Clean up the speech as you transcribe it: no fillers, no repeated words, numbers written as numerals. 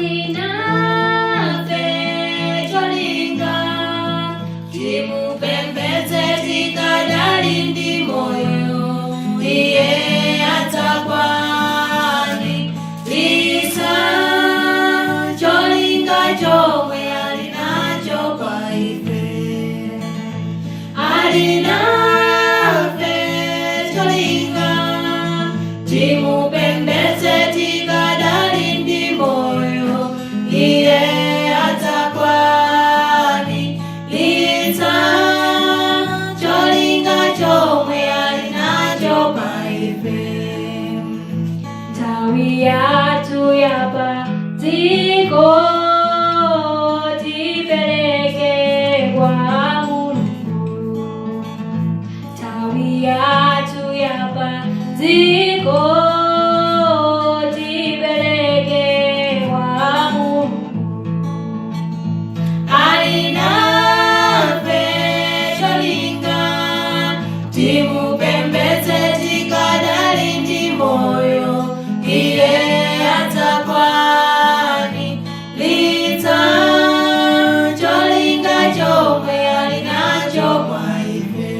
Alinafe cholinga, timupembedze tikadali ndi moyo, iye adzakwaniritsa cholinga chomwe ali nacho pa ife. Alinafe cholinga, timupembedze tikadali ndi moyo, iye adzakwaniritsa cholinga chomwe ali nacho pa ife. Nthawi yathu yapa dziko tipereke kwa Mulungu. Nthawi yathu yapa dziko tipereke kwa Mulungu. Alinafe cholinga, timupembedze tikadali ndi moyo, iye adzakwaniritsa cholinga chomwe ali nacho kwa ife.